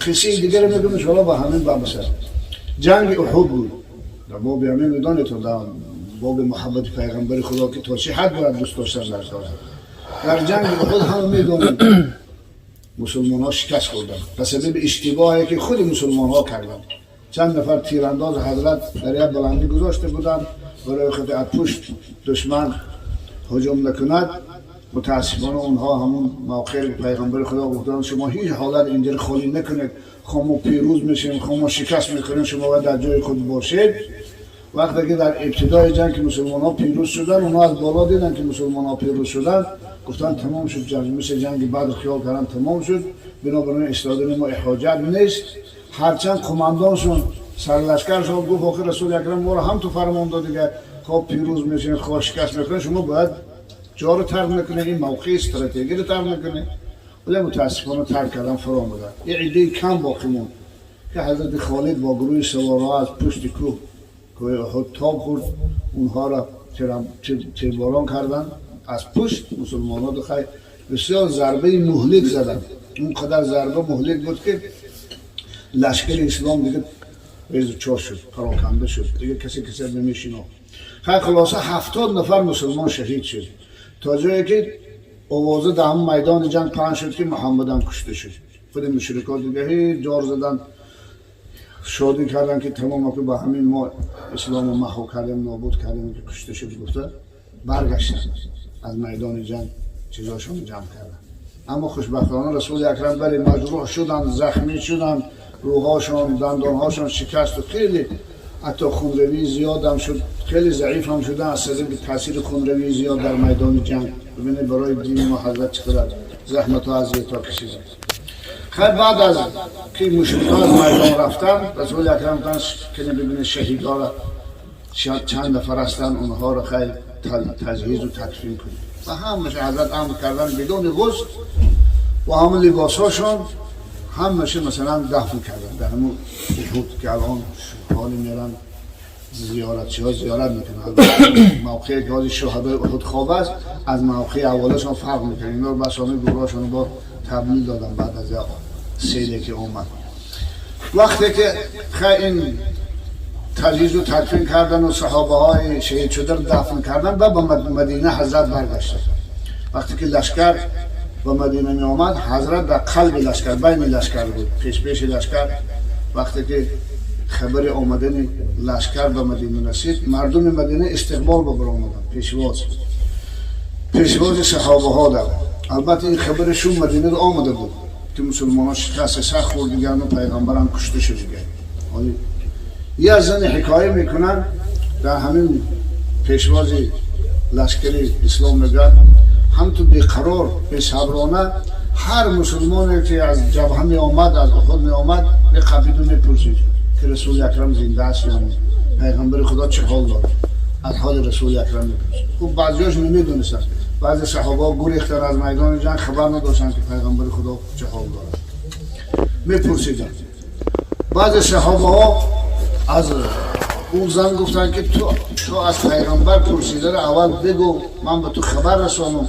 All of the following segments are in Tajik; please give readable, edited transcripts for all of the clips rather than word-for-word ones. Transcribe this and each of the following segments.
Қиссаи дигаре мегӯм, иншоалло, ба ҳамин бабаса. Ҷанги Уҳуд буд. Дар боби ҳамин медонед, дар боби муҳаббати пайғамбари Худо, ки то чӣ ҳад бояд дӯст доштан дар кор. Дар ҷанги Уҳуд ҳама медонем, мусулмонҳо шикаст хӯрданд ба сабаби иштибоҳе, ки худи мусулмонҳо карданд. Чанд нафар тирандоз ҳазрат дар як баландӣ гузошта буданд, барои худ аз пушт душман ҳуҷум накунад. Мутаассифона, онҳо ҳамун мавқеи пайғамбари Худо гуфтанд: «Шумо ҳеҷ ҳолат инҷаро холӣ накунед, хоҳ мо пирӯз мешем, хоҳ мо шикаст мекунем, шумо бояд дар ҷои худ бошед». Вақте ки дар ибтидои ҷанг ки мусулмонҳо пирӯз шуданд, онҳо аз боло диданд, ки мусулмонҳо пирӯз шуданд, гуфтанд: «Тамом шуд ҷанг», мисли ҷанги Бадр хиёл карданд, тамом шуд, бинобар ин истодани мо ҳоҷат нест. Ҳарчанд қумандоншон, сарлашкаршон гуфт: «Охир Расули Акрам моро ҳам ту фармон дод дига, хоҳ пирӯз мешем, хоҳ шикаст мекунем, шумо бояд ҷоро тарк накунед, ин мавқеи стратегиро тарк накунед». Вале мутаассифона, тарк кардан, фуромаданд. Ин иддаи кам боқӣ монд, ки ҳазрати Холид бо гурӯҳи саворҳо аз пушти кӯҳ, кӯҳи Уҳуд, тоб хӯрд, онҳоро тирборон карданд аз пушт. Мусулмонҳо духай бисёр зарбаи муҳлик заданд. Он қадар зарба муҳлик буд, ки лашкари ислом дига резу чор шуд, пароканда шуд, дига касе касе намешинохт. Хай, хулоса, 70 нафар мусулмон шаҳид шуд, то ҷое ки овоза дар ҳамон майдони ҷанг паҳн шуд, ки Муҳаммадам кушта шуд. Худи мушрикот дига ҳеҷ ҷор заданд, шодӣ карданд, ки тамом, ки ба ҳамин мо ислому маҳв кардем, нобуд кардем, ки кушта шуд гуфта, баргаштанд аз майдони ҷанг, чизошонро ҷамъ карданд. Аммо хушбахтона, Расули Акрам, бале, маҷрӯҳ шуданд, захмӣ шуданд, рӯҳошон, дандонҳошон шикасту хеле ҳатто хунравии зиёдам шуд, хеле заиф ҳам шуданд аз сабаби таъсири хунравии зиёд дар майдони ҷанг. Бибинед, барои дини мо ҳазрат чӣ қадар заҳмату азиятҳо кашиданд. Хайр, баъд аз ки мушрикҳо аз майдон рафтанд, Расули Акрам гуфтанд: «Кане бибинед, шаҳидҳоро чанд нафар ҳастанд, онҳоро хайр таҷҳизу тадфин кунед». Ва ҳамаша ҳазрат амр карданд, бидуни ғусл ва ҳамон либосҳошон ҳамаша масалан дафн карданд дар ҳамон Уҳуд, ки алон ҳоли меран зиёратчиҳо зиёрат мекунанд. Мавқее ки ҳози шуҳадои Уҳуд хоб аст, аз мавқеи аввалашон фарқ мекунад. Инҳоро басоми гурӯҳашон бо таблил доданд баъд аз як селе ки омад. Вақте ки хай ин таҷҳизу тадфин кардану саҳобаҳои шаҳид шударо дафн кардан, ба Мадина ҳазрат баргаштанд. Вақте ки лашкар ба Мадина меомад, ҳазрат дар қалби лашкар, байни лашкар буд, пешпеши лашкар. Вақте ки хабари омадани лашкар ба Мадина расид, мардуми Мадина истиқбол ба баромаданд, пешвоз, пешвози саҳобаҳо дар. Албатта, ин хабари шум Мадинаро омада буд, ки мусулмонҳо шикасти сахт хӯрдигану пайғамбарам кушта шудига. Як зани ҳикоя мекунанд дар ҳамин пешвози лашкари ислом, мегӯяд: ҳамту беқарор, бесаброна ҳар мусулмоне ки аз ҷабҳа меомад, аз Уҳуд меомад, меқабиду мепурсид, ки Расули Акрам зинда аст ё не, пайғамбари Худо чӣ ҳол дорад. Аз ҳоли Расули Акрам мепурсид. Хуб, баъзиёш намедонистанд. Баъзе саҳобаҳо гурехтанд аз майдони ҷанг, хабар надоштанд, ки пайғамбари Худо чӣ ҳол дорад. Мепурсиданд. Баъзе саҳобаҳо аз ӯ зан гуфтанд, ки ту аз пайғамбар пурсидаро аввал бигӯ, ман ба ту хабар расонам.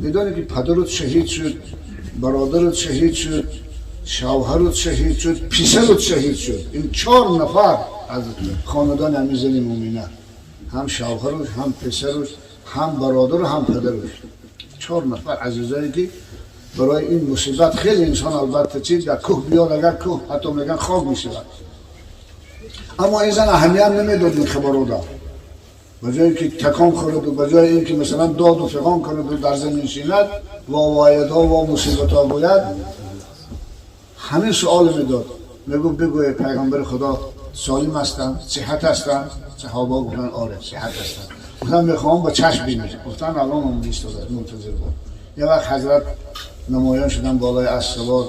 Медонӣ, ки падарут шаҳид шуд, бародарут шаҳид шуд, шавҳарут шаҳид шуд, писарут шаҳид шуд. Ин чор нафар аз хонадони ҳамин зани мумина, ҳам шавҳаруш, ҳам писаруш, ҳам бародару, ҳам падаруш, чор нафар азизое, ки барои ин мусибат хеле инсон, албатта, чи дар кӯҳ биёд, агар кӯҳ ҳатто меган хок мешавад. Аммо ин зан аҳамият намедод ин хабаро да. Ба ҷое ки такон хӯраду, ба ҷои ин ки масалан доду фиғон кунаду дар замин шинад, ва вайдо ва мусибатҳо гӯяд, ҳамин суоле медод, мегӯ: «Бигӯе, пайғамбари Худо солим ҳастанд, сиҳат ҳастанд?» Саҳоба гуфтанд: «Оре, сиҳат ҳастанд». Гуфтанд: «Мехоҳам ба чашм бинем». Гуфтанд: «Аллон омада истодааст, мунтазир буд». Як вақт ҳазрат намоён шудан, болои асп савор,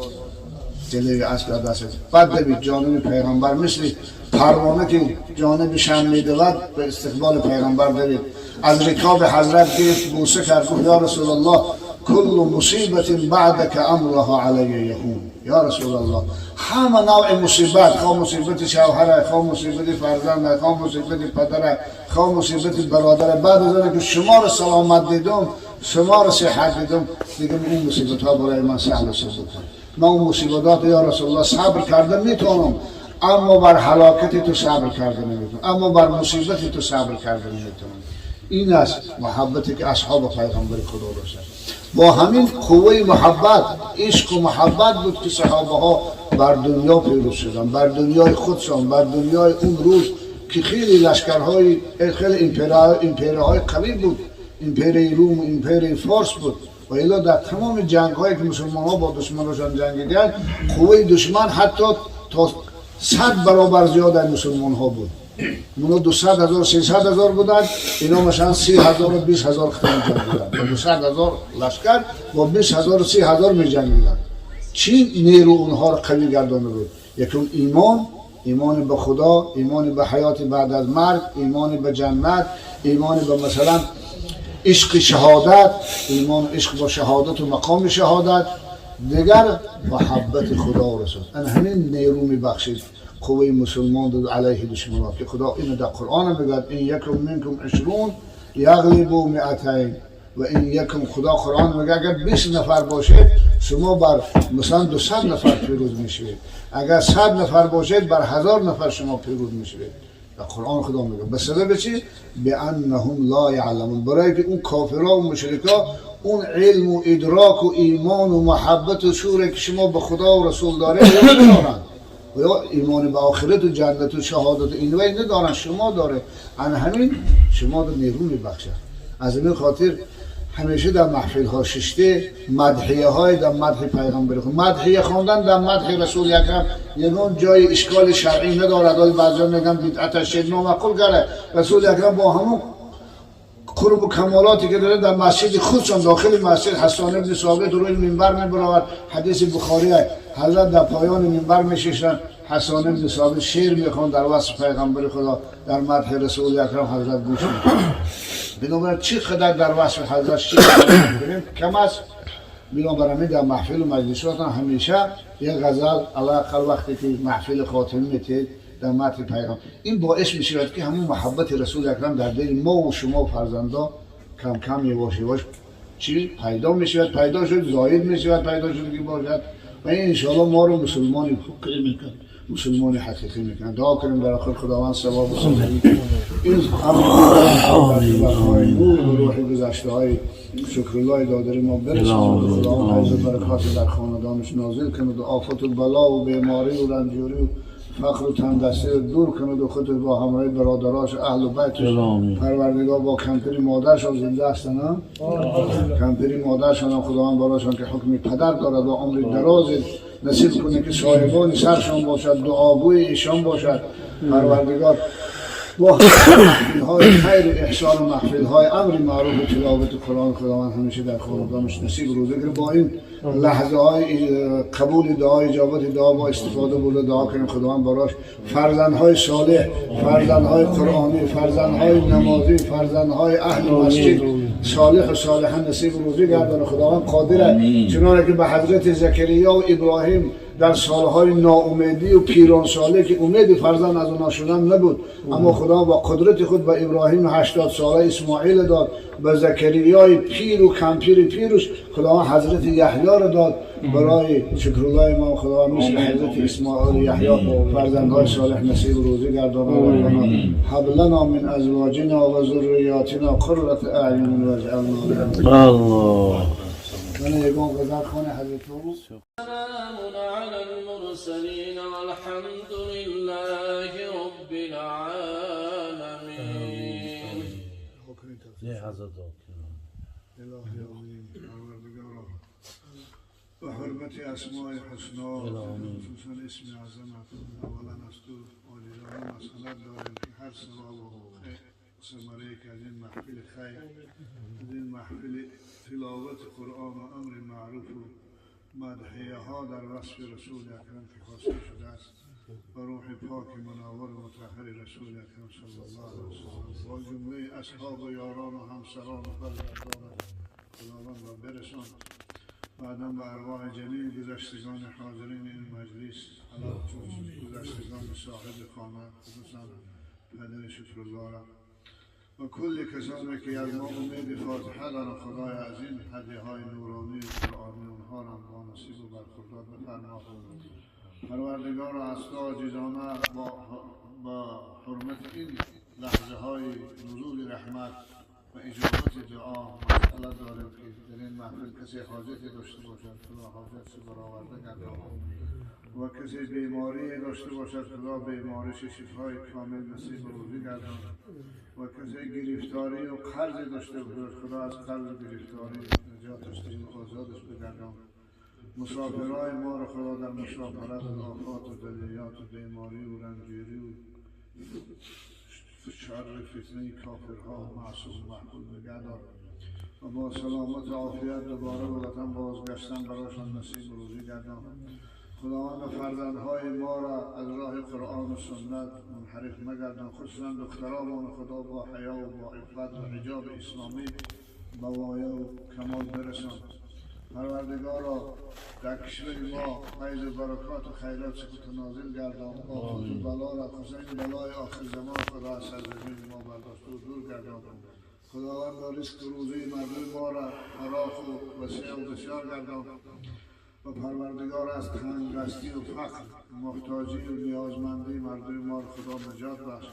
ҷилави асп дар даст. Баъд давид ҷониби пайғамбар, мисли парвона ки ҷониби шам медавад, ба истиқболи пайғамбар давид, аз рикоби ҳазрат гирифт, бӯса кард, гуфт: «Ё Расулаллоҳ, куллу мусибатин баъдака амруҳа алайя яҳун. Ё Расулаллоҳ, ҳама навъи мусибат, хоҳ мусибати шавҳара, хоҳ мусибати фарзанда, хоҳ мусибати падара, хоҳ мусибати бародара, баъд аз оне ки шуморо саломат дидум, шуморо сиҳат дидум, дигар ин мусибатҳо барои ман саҳлу сабук. من اون مصیبتات یا رسول الله صبر کرده میتونم، اما بر هلاکت تو صبر کرده نمیتونم، اما بر مصیبت تو صبر کرده نمیتونم. این است محبتی که اصحاب پیغمبر خدا داشتند. با همین قوه محبت، عشق و محبت بود که صحابه ها بر دنیا پیروز شدند، بر دنیای خودشان، بر دنیای اون روز که خیلی لشکرهای، خیلی امپرهای قوی بود، امپری روم و امپری فارس بود و الا در تمام جنگ هایی که مسلمان ها با دشمنشان جنگیدند، قوه دشمن حتی تا 100 برابر زیاد از مسلمان ها بود. اونا 200,000 300,000 بودند، اینا مثلا 30,000 و 20,000 ختم جنگ بودند. 200,000 لشکر با 20,000 و 30,000 می جنگیدند. چی نیرو اونها را قوی گردانده بود؟ یکم ایمان، ایمان به خدا، ایمان به حیات بعد از مرگ، ایمان به جنت، ایمان به مثلا عشق شهادت، ایمان عشق با شهادت و مقام شهادت، دیگر محبت خدا و رسول. ان همین نیرو میبخشید قوه مسلمان داد علیه دشمنان که خدا اینو در قرآن میگه ان یکم منکم 20 یغلبوا 200 و این یکم. خدا قرآن میگه اگر 20 نفر باشید شما بر مثلا 200 نفر پیروز میشوید، اگر 100 نفر باشید بر 1000 نفر شما پیروز میشوید. در قرآن خدا میگه به سبب چی؟ بانهم لا یعلمون، برای که اون کافرها و مشرکا اون علم و ادراک و ایمان و محبت و شور که شما به خدا و رسول دارید ندارن، و یا ایمان به آخرت و جنت و شهادت این وی ندارن، شما داره. ان همین شما رو نیرو میبخشد. از این خاطر همیشه در محفل ها ششته مدحیه های در مدح پیغمبر خود، مدحیه خواندن در مدح رسول اکرم یگان جای اشکال شرعی ندارد. ولی بعضیا میگن بدعت شد، نامعقول کرده. رسول اکرم با همون قرب و کمالاتی که داره در مسجد خودشان، داخل مسجد حسان ابن ثابت روی منبر میبرآورد، حدیث بخاری، حضرت در پایان منبر میششن، حسان ابن ثابت شعر میخوان در وصف پیغمبر خدا، در مدح رسول اکرم حضرت گوش میکنن. بنابراین چقدر در وصف حضرت شعر کنیم کم است. بنابراین در محفل و مجلسات هم همیشه یک غزل علاقل وقتی که محفل خاتمه میتید در مدح پیغمبر، این باعث میشود که همون محبت رسول اکرم در دل ما و شما و فرزندا کم کم یواش یواش چی پیدا میشود، پیدا شد زاید میشود، پیدا شد که باشد و این انشاءالله ما رو مسلمان حقیقی میکنه، مسلمان حقیقی میکنه. دعا کنیم در آخر خداوند ثواب و این امر نور و روح گذشته های شکرالله دادر ما برساند. خداوند فیض و برکات در خاندانش نازل کند و آفت و بلا و بیماری و رنجوری و فقر و تندستی رو دور کند و خود با همراه برادراش اهل و بیتش پروردگار با کمپری مادرشان زنده هستن، کمپری مادرشان هم خداوند براشان که حکم پدر دارد و عمر دراز نصیب کنه که صاحبان سرشان باشد، دعاگوی ایشان باشد. پروردگار با محفل‌های خیر و احسان و محفل‌های امر معروف و تلاوت قرآن خداوند همیشه در خاندانش نصیب روزه کنه. با این لحظه های قبول دعا، اجابت دعا، با استفاده برده دعا کنیم خداوند براش فرزندهای صالح، فرزندهای قرآنی، فرزندهای نمازی، فرزندهای اهل مسجد صالح و صالحا نصیب روزی گردانه. خداوند قادره، چنانکه که به حضرت زکریا و ابراهیم در سالهای ناامیدی و پیران ساله که امید فرزند از آنها شدن نبود، اما خدا با قدرت خود به ابراهیم 80 ساله اسماعیل داد، به زکریای پیر و کمپیر پیرش خداوند حضرت یحیی را داد. برای شکرالله ما خداوند مثل حضرت اسماعیل و یحیی فرزندهای صالح نصیب روزی گرداند. هب لنا من ازواجنا و ذریاتنا قرة اعین واجعلنا. الله. من یگان غزل خانه حضرت او. سلام على المرسلين والحمد لله رب العالمين. الهی آمین. پروردگارا به حرمت اسماء حسنا، خصوصا اسم اعظمت، اولا از تو عاجزانه مسئلت داریم که هر ثواب و ثمره که از این محفل خیر، از این محفل تلاوت قرآن و امر معروف و مدحیه ها در وصف رسول اکرم که خواسته شده است، و روح پاک منور مطهر رسول اکرم صلی الله علیه و سلم با جمله اصحاب و یاران و همسران و فرزندان خداوند را برسان. بعدا به ارواح جمیع گذشتگان حاضرین این مجلس، گذشتگان صاحب خانه، خصوصا پدر شکرالله را و کل کسانی که از ما امید فاتحه دارن، خدای از این هدیه های نورانی و قرآنی اونها را با نصیب و برخوردار بفرما. پروردگار از تو عاجزانه با حرمت این لحظه های نزول رحمت و اجابت دعا مسئله داریم که در این محفل کسی حاجتی داشته باشد، خدا حاجت برآورده گردان، و کسی بیماری داشته باشد، خدا بیماریش شفای کامل نصیب روزی گردان، و کسی گرفتاری و قرض داشته باشد، خدا از قرض و گرفتاری نجاتش ده و آزادش بگردان. مسافرای ما را خدا در مسافرت از آفات و بلیات و بیماری و رنجیری و شر فتنه کافرها و معصوم و محفوظ بگردان و با سلامت و عافیت دوباره به وطن بازگشتن برایشان نصیب روزی گردان. خداوند فرزندهای ما را از راه قرآن و سنت منحرف مگردان، خصوصا دختران خدا با حیا و با عفت و حجاب اسلامی به وایه و کمال برسان. پروردگارا در کشور ما فیض و برکات و خیرات سکوت نازل گردان، آفات و بلا را، خصوصا این بلای آخر زمان خدا از سرزمین ما برداشت و دور گردان. خداوند رزق روزی مردم ما را فراخ و وسیع و بسیار گردان و پروردگار از تنگدستی و فقر، محتاجی و نیازمندی مردم ما را خدا نجات بخش.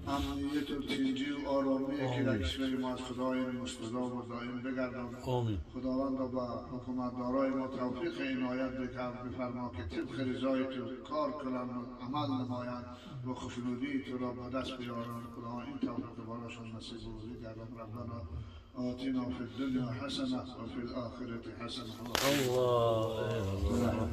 امنیت و تنجی و آرامی که در کشور ما از خدای مستدام و دائم بگردان. خداوند با حکومتدارای ما توفیق عنایت بفرما که طبق رضای تو کار کنند و عمل نمایند و خوشنودی تو را به دست بیارند. خدا این توفیق برایشان نصیب روزی گردان. ربنا آتنا في الدنيا حسنة وفي الآخرة حسنة. الله.